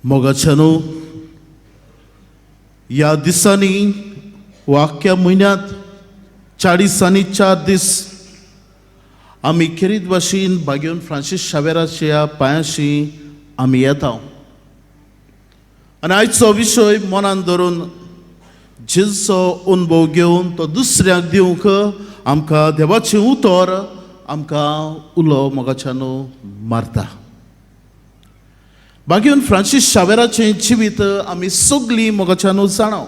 मोगाच्यानो, ह्या दिसांनी वा आख्ख्या म्हयन्यांत 44 दीस आमी खेरीत भाशेन बागेवन फ्रांसीस शावेराच्या पांयाशी आमी येता आनी आयचो विशय मनान धरून जेजूचो अनुभव घेवन तो दुसऱ्याक दिवंक आमकां देवाचें उतर आमकां उलो मोगाच्यानो मारता. बागेवन फ्रांसीस शावेराचें जिवीत आमी सगळीं मोगाच्यानो जाणा,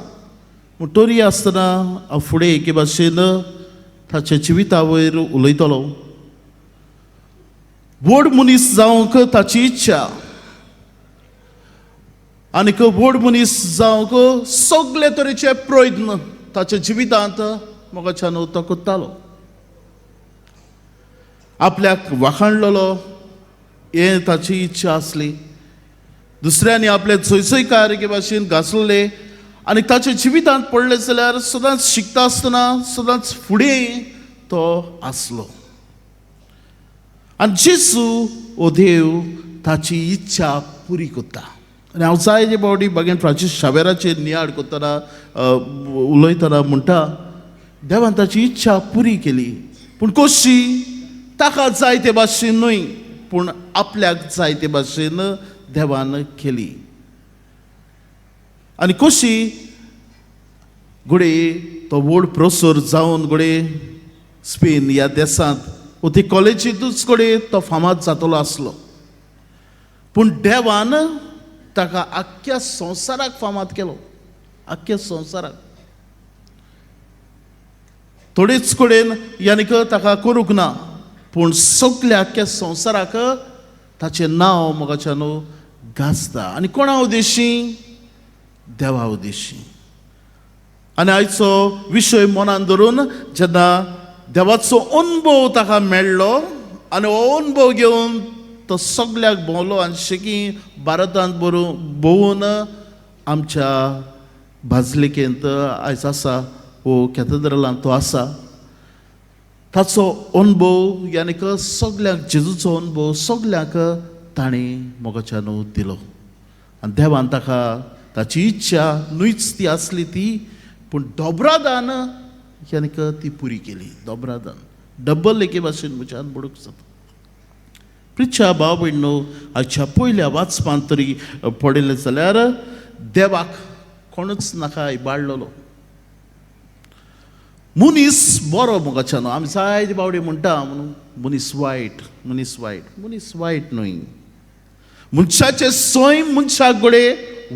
पूण तरी आसतना हांव फुडें एके भाशेन ताच्या जिविता वयर उलयतलो. व्हड मनीस जावंक ताची इच्छा आनीक व्हड मनीस जावंक सगळे तरेचे प्रयत्न ताच्या जिवितांत मोगाच्यान तो करतालो. आपल्याक वाखाणलेलो हें ताची इच्छा आसली. दुसऱ्यांनी आपले जयजयकार एके भाशेन गाजले आनी ताच्या जिवितांत पडले जाल्यार सदांच शिकता आसतना सदांच फुडें तो आसलो आनी जेजू हो देव ताची इच्छा पुरी करता. आनी हांव जायते फावटी बागेन फ्रांसीस शावेराचेर नियाळ करतना, उलयतना म्हणटा, देवान ताची इच्छा पुरी केली, पूण कशी? ताका जाय ते भाशेन न्हय, पूण आपल्याक जाय ते भाशेन देवान केली. आनी कशी घडये तो व्हड प्रोफेसर जावन घडये स्पेन ह्या देसांत वो ती कॉलेजींतूच घडये तो फामाद जातलो आसलो, पूण देवान ताका आख्ख्या संवसाराक फामाद केलो, आख्ख्या संवसाराक. थोडेच कडेन यानी ताका करूंक ना, पूण सगल्या आख्ख्या संवसाराक ताचें नांव मोगाच्यानो गाजता. आनी कोणा उद्देशी? देवा उद्देशी. आनी आयचो विशय मनान धरून जेन्ना देवाचो अनुभव ताका मेळ्ळो आनी हो अनुभव घेवन तो सगल्याक भोंवलो आनी शेकी भारतांत भोंवून आमच्या बाजलिकेंत आयज आसा वो कॅथेड्रलांत तो आसा. ताचो अनुभव यानी सगल्यांक जेजूचो अनुभव सगल्यांक ताणें मोगाच्यान दिलो आनी देवान ताका ताची इच्छा न्हूच ती आसली ती, पूण दोबरादान यानी ती पुरी केली. दोबरादान, डब्बल एके भाशेन म्हज्यान बडूंक जाता. प्रिच्या भाव भयणो, आजच्या पयल्या वाचपांत तरी पडिल्लें जाल्यार देवाक कोणूच नाका इबाडलेलो. मनीस बरो मोगाच्यानो. आमी जायते फावटी म्हणटा म्हणून मनीस वायट, मनीस वायट. मनीस वायट न्हय, मनशाचें सैम मनशाक घडये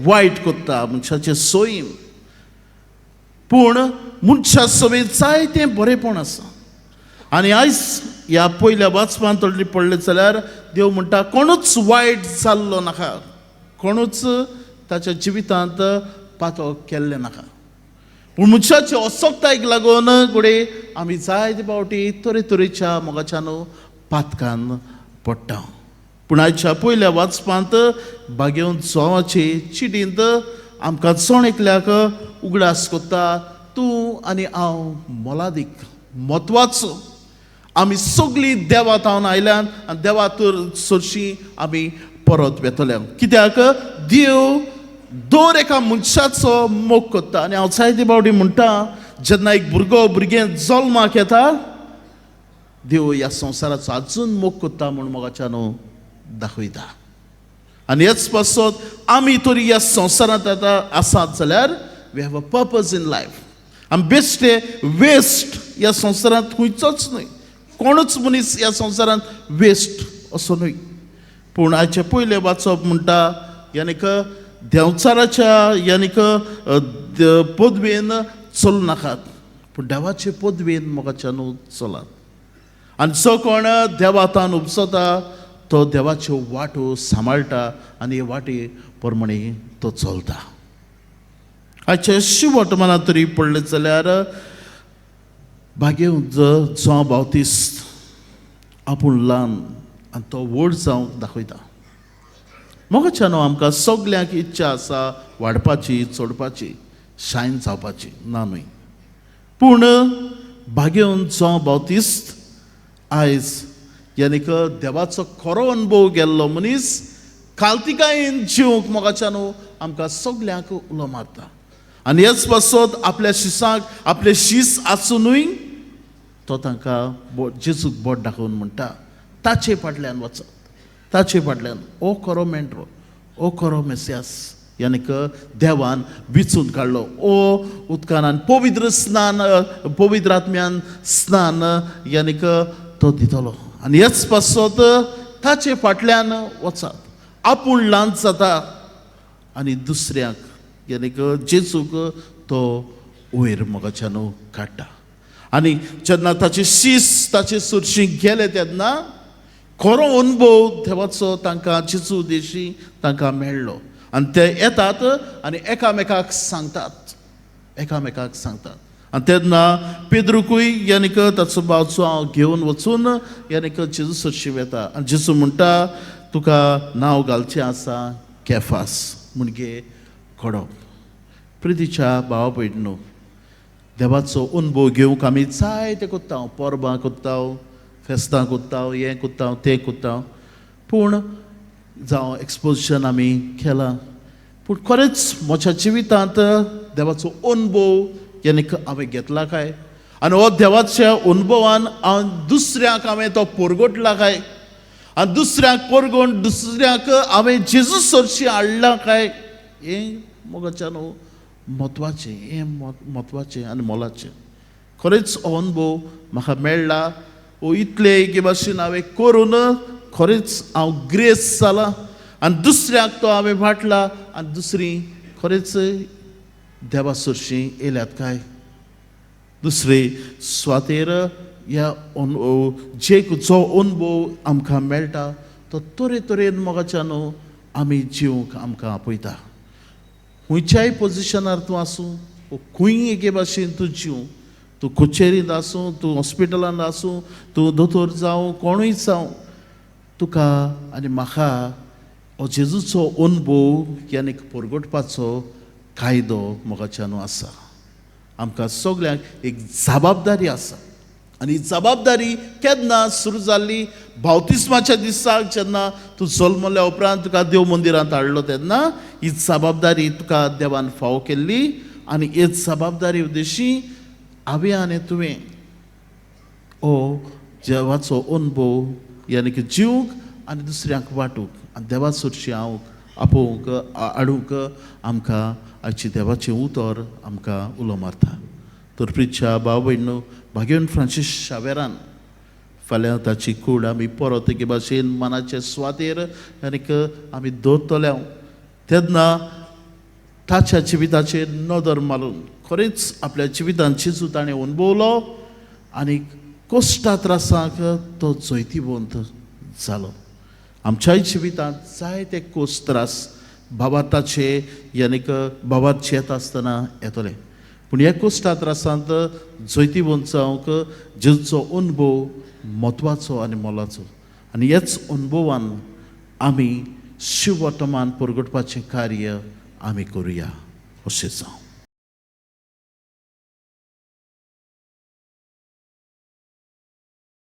वायट करता, मनशाचें सैम. पूण मनशा समेत जायतें बरेंपण आसा. आनी आयज ह्या पयल्या वाचपांत तोडली पडलें जाल्यार देव म्हणटा, कोणूच वायट जाल्लो नाका, कोणूच ताच्या जिवितांत पातक केल्लें नाका. पूण मनशाचे असक्तायेक लागून घडये आमी जायते फावटी तरेतरेच्या मोगाच्यान पातकान पडटा. पूण आयच्या पयल्या वाचपांत बागेवन जोवाचे चिटींत आमकां जण एकल्याक उगडास कोत्ता, तूं आनी हांव मोलादीक, म्हत्वाचो. आमी सगळीं देवा थावन आयल्यान आनी देवा तर सरशी आमी परत वेतले, कित्याक देव दर एका मनशाचो मोग करता. आनी हांव जायते फावटी म्हणटा, जेन्ना एक भुरगो भुरगें जल्माक येता, देव ह्या संवसाराचो अजून मोग करता म्हूण मोगाच्यान दाखयता. आनी हेच पासत आमी तरी ह्या संवसारांत आतां आसात जाल्यार we have a purpose in life. आमी बेश्टे वेस्ट ह्या संवसारांत खंयचोच न्हय, कोणूच मनीस ह्या संवसारांत वेस्ट असो न्हय. पूण आयचें पयलें वाचप म्हणटा, यानी देंवचाराच्या यानी पदवेन चलूं नाकात, पूण देवाचे पदवेन मोगाच्यान चलात. आनी जो कोण देवातान उपसता तो देवाच्यो वाटो सांबाळटा आनी हे वाटे प्रमाणे तो चलता. आयचे शिवट मनात तरी पडलें जाल्यार भागेवंत जो बावतीस्त आपूण ल्हान आनी तो व्हड जावंक दाखयता. मोगाच्यानो, आमकां सगल्यांक इच्छा आसा वाडपाची, चडपाची, शायन जावपाची, ना न्हय. पूण भागेवन जो बावतीस्त आयज यानी देवाचो खरो अनुभव गेल्लो मनीस खालतिकायेन जिवंक मोगाच्या न्हू आमकां सगल्यांक उलो मारता. आनी हेच पासत आपल्या शिसांक आपले शीस आसुनूय तो तांकां जेजूक बोट दाखोवन म्हणटा, ताचे फाटल्यान वचत, ताचे फाटल्यान. ओ खरो मेंढरो, ओ खरो मेसियास, यानी देवान विचून काडलो. ओ उदकान पवित्र स्नान, पवित्र आत्म्यान स्नान यानी तो दितलो. आनी हेच पासत ताचे फाटल्यान वचात. आपूण ल्हान जाता आनी दुसऱ्यांक यानी जेजूक तो वयर मोगाच्यान काडटा. आनी जेन्ना ताचे शीस ताचे सुरशी गेले तेन्ना खरो अनुभव देवाचो तांकां जेजू देशी तांकां मेळ्ळो. आनी ते येतात आनी एकामेकाक सांगतात, एकामेकाक सांगतात. आनी तेन्ना पेद्रुकूय यानी ताचो भाव हांव घेवन वचून यानी जेजू सरशी वेता. आनी जेजू म्हणटा, तुका नांव घालचें आसा केफास, म्हणजे खडप. प्रितीच्या भावा भयणीनो, देवाचो अनुभव घेवंक आमी जायते कोत्ता, परबां कोत्ता, फेस्तां कोत्ता, हें कोत्ता, तें कोत्ता, पूण जावं एक्सपोजिशन आमी केलां, पूण खरेंच म्हज्या जिवितांत देवाचो अनुभव यानी हांवें घेतला काय? आनी हो देवाच्या अनुभवान हांव दुसऱ्यांक हांवें तो परगटला काय? आनी दुसऱ्यांक परगोवन दुसऱ्यांक हांवें जेजू सरशी हाडला काय? हें मोगाच्या न्हू म्हत्वाचें, हें म्हत्वाचें आनी मोलाचें. खरेंच हो अनुभव म्हाका मेळ्ळा, हो इतले एके भाशेन हांवें करून खरेंच हांव ग्रेस जालां आनी दुसऱ्याक तो हांवें वांटला आनी दुसरी खरेंच देवा सरशीं येयल्यात काय? दुसरे सुवातेर ह्या जे जो अनुभव आमकां मेळटा तो तरेतरेन मोगाच्या न्हू आमी जिवंक आमकां आपयता. खंयच्याय पोजिशनार तूं आसूं, खंय एके भाशेन तूं जीव, तूं कचेरींत आसूं, तूं हॉस्पिटलांत आसूं, तूं दोतोर जावं, कोणूय जावं, तुका आनी म्हाका हो जेजूचो अनुभव यानी परगटपाचो कायदो मोगाच्या न्हू आसा. आमकां सगल्यांक एक जबाबदारी आसा. आनी जबाबदारी केन्ना सुरू जाल्ली? बावतिस्माच्या दिसाक जेन्ना तूं जल्मल्या उपरांत तुका देव मंदिरांत हाडलो तेन्ना ही जबाबदारी तुका देवान फावो केल्ली. आनी ही जबाबदारी उद्देशी हांवें आनी तुवें हो देवाचो अनुभव यानी की जिवंक आनी दुसऱ्यांक वांटूंक आनी देवा सरशी हांव आपोवंक हाडूंक आमकां आयची देवाचें उतर आमकां उलो मारता. तर प्रिच्या भाव भयणो, भाग्यवन फ्रांसीस शावेरान फाल्यां ताची कूड आमी परत एके भाशेन मनाचे सुवातेर आनीक आमी दवरतले तेन्ना ताच्या जिविताचेर नदर मारून खरेंच आपल्या जिवितान जेजू ताणें अनुभवलो आनी कश्टा त्रासांक तो जैतिवंत जालो. आमच्याय जिवितांत जायते कोश त्रास भावार्थाचे यानी भावार्थ येता आसतना येतले, पूण ह्या कोश्टा त्रासांत जैतिवंत जावंक जेजूचो अनुभव म्हत्वाचो आनी मोलाचो. आनी ह्याच अनुभवान आमी शिववर्तमान परगटपाचें कार्य आमी करुया. अशें जावं.